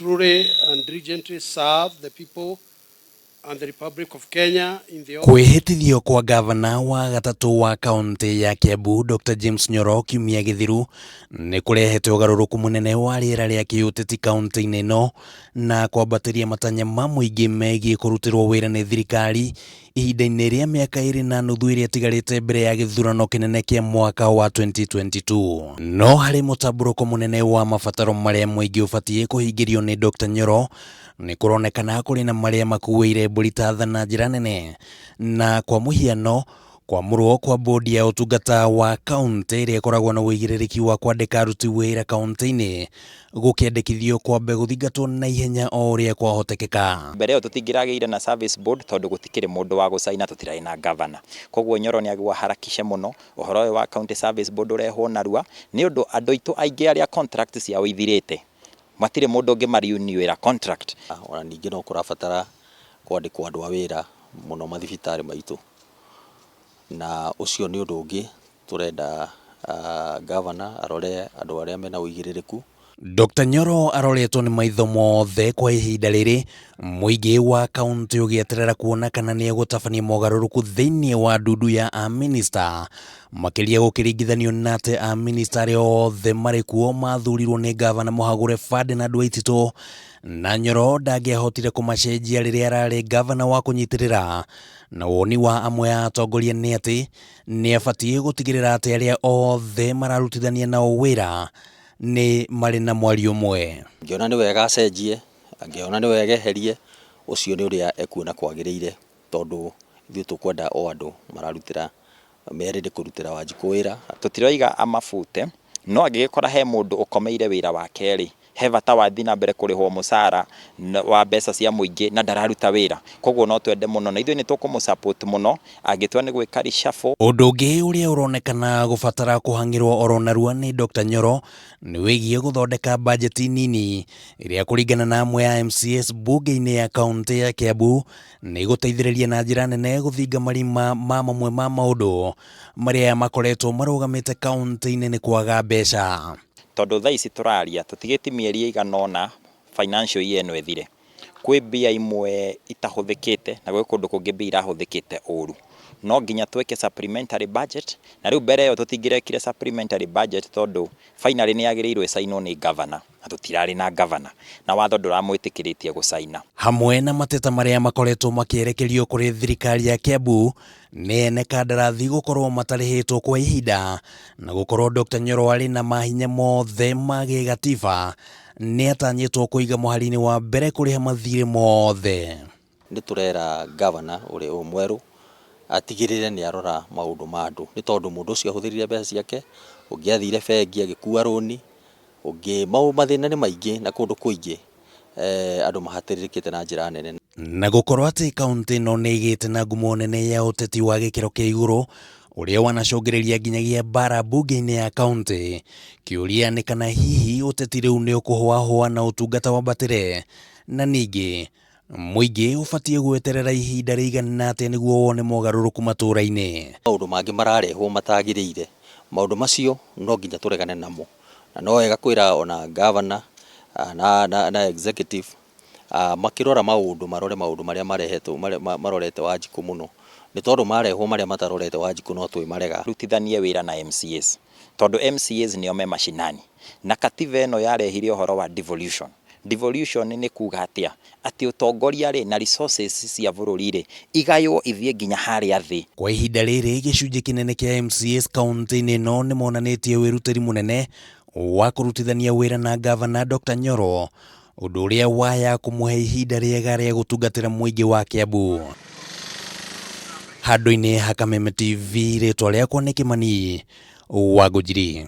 Truly and diligently serve the people and the Republic of Kenya in the office. Kwĩhĩtithio kwa gavana wa gatatũ wa kaũntĩ ya Kiambu Dr James Nyoro kiumia gĩthiru nĩ kũrehete ũgarũrũku mũnene wa rĩera rĩa kĩũteti kaũntĩ-inĩ ĩno na kwambatĩria matanya ma mũingĩ megiĩ kũrutĩrwo wĩra nĩ thirikari ihinda-inĩ rĩa mĩaka ĩrĩ na nuthu ĩrĩa ĩtigarĩte mbere ya gĩthurano kĩnene kĩa mwaka wa 2022. No harĩ mũtambũrũko mũnene wa mabataro marĩa mũingĩ ũbatiĩ kũhingĩrio nĩ Dr Nyoro, nĩ kũronekana kũrĩ na marĩa makuĩire mbũri ta tha na njĩra nene, na kwa mũhiano kwamũrwo kwa bodi ya ũtungata wa kaũntĩ ĩrĩa ĩkoragwo na ũigĩrĩrĩki wa kwandĩka aruti wĩra kaũntĩ-inĩ gũkĩandĩkithio kwambe gũthingatwo na ihenya o ũrĩa kwahotekeka. Mbere ĩyo tũtingĩragĩire na service board tondũ gũtikĩrĩ mũndũ wa gũcaina, tũtirarĩ na governor. Koguo Nyoro nĩ agĩrĩirwo aharakishe mũno ũhoro ũyũ wa county service board ũrehwo narua, nĩ ũndũ andũ aitũ aingĩ arĩa contract ciao ithirĩte matirĩ mũndũ ũngĩma contract. Ona ningĩ no kũrabatara kwandĩkwo andũ a wĩra mũno mathibitarĩ maitũ, na ũcio nĩ ũndũ ũngĩ tũrenda governor arore andũ arĩa mena ũigĩrĩrĩku. Dr Nyoro aroretwo nĩ maitho mothe kwa ihinda rĩrĩ mũingĩ wa kaũntĩ ũgĩeterera kuona kana nĩ egũtabania mogarũrũku thĩinĩ wa ndundu ya amĩnĩsta, makĩria gũkĩringithanio na atĩ amĩnĩsta arĩa othe marĩ kuo mathurirwo nĩ gavana mũhagũre Ferdinand Waititũ, na Nyoro ndangĩahotire kũmacenjia rĩrĩa ararĩ gavana wa kũnyitĩrĩra. Na woni wa amwe a atongoria nĩ atĩ nĩ abatiĩ gũtigĩrĩra atĩ arĩa othe mararutithania nao wĩra nĩ marĩ na mwario ũmwe. Angĩona nĩ wega acenjie, angĩona nĩ wega eherie, ũcio nĩ ũrĩa ekuona kwagĩrĩire, tondũ ithuĩ tũkwenda o andũ mararutĩra merĩndĩ kũrutĩra Wanjikũ wĩra. Tũtiroiga amabute, no angĩgĩkora he mũndũ ũkomeire wĩra wake rĩ, he bata wathiĩ na mbere kũrĩhwo mũcara wa mbeca cia mũingĩ na ndararuta wĩra. Koguo no twende mũno na ithuĩ nĩ tũkũmũ support mũno angĩtua nĩ gwĩka reshuffle. Ũndũ ũngĩ ũrĩa ũronekana gũbatara kũhang'ĩrwo oro narua nĩ Dr Nyoro nĩ wĩgiĩ gũthondeka bajeti nini ĩrĩa kũringana na amwe a MCAs mbunge-inĩ ya kaũntĩ ya Kiambu nĩ gũteithĩrĩria na njĩra nene gũthinga marima ma mamwe ma maũndũ marĩa makoretwo marũgamĩte kaũntĩ-inĩ nĩ kwaga mbeca. Tondũ thaa ici tũraria tũtigĩti mĩeri ĩigana ũna financial year ĩno ĩthire, kwĩ mbia imwe itahũthĩkĩte na gwĩ kũndũ kũngĩ mbia irahũthĩkĩte ũru. No nginya twĩke supplementary budget, na rĩu mbere ĩyo tũtingĩrekire supplementary budget tondũ finally nĩ yagĩrĩirwo ĩcainwo nĩ governor na tũtirarĩ na governor na watho ndũramwĩtĩkĩrĩtie gũcaina. Hamwe na mateta marĩa makoretwo makĩerekerio kũrĩ thirikari ya Kiambu nĩ ene kandarathi gũkorwo matarĩhĩtwo kwa ihinda na gũkorwo Dr Nyoro arĩ na mahinya mothe ma gĩgatiba nĩ atanyĩtwo kũiga mũhari-inĩ wa mbere kũrĩha mathirĩ mothe. Nĩ tũrera governor ũrĩa ũyũ mwerũ atigĩrĩre nĩ arora maũndũ ma andũ, nĩ tondũ mũndũ ũcio ahũthĩrire mbeca ciake, ũngĩ athire bengi agĩkua rũni, ũngĩ mathĩna nĩ maingĩ na kũndũ kũingĩ andũ mahatĩrĩrĩkĩte na njĩra nene. Na gũkorwo atĩ kaũntĩ ĩno nĩ ĩgĩte na ngumo nene ya ũteti wa gĩkĩro kĩa igũrũ ũrĩa wanacũngĩrĩria nginyagia mbara mbunge-inĩ ya kaũntĩ, kĩũria nĩ kana hihi ũteti rĩu nĩ ũkũhũahũa na ũtungata wambatĩre, na ningĩ mũingĩ ũbatiĩ gweterera ihinda rĩigana atĩa nĩguo wone mogarũrũku matũũra-inĩ. Maũndũ mangĩ mararehwo matagĩrĩire, maũndũ macio no nginya tũregane namo, na no wega kwĩra ona governor na executive makĩrora maũndũ marore maũndũ marĩa marehetwo marorete Wanjikũ mũno, nĩ tondũ marehwo marĩa matarorete Wanjikũ no twĩmarega. Rutithanie wĩra na MCAs tondũ MCAs nĩo me mashinani, na katiba ĩno yarehire ũhoro wa devolution. Devolution nĩ kuga atĩa? Atĩ ũtongoria rĩ na resources cia bũrũri rĩ igaywo ithiĩ nginya harĩa thĩ. Kwa ihinda rĩrĩ gĩcunjĩ kĩnene kĩa MCAs kaũntĩ-inĩ ĩno nĩ monanĩtie wĩrutĩri mũnene wa kũrutithania wĩra na gavana Dr Nyoro, ũndũ ũrĩa waya kũmũhe ihinda rĩega rĩa gũtungatĩra mũingĩ wa Kiambu. Handũ-inĩ ha Kameme TV, rĩtwa rĩakwa nĩ Kĩmani wa Ngũnjiri.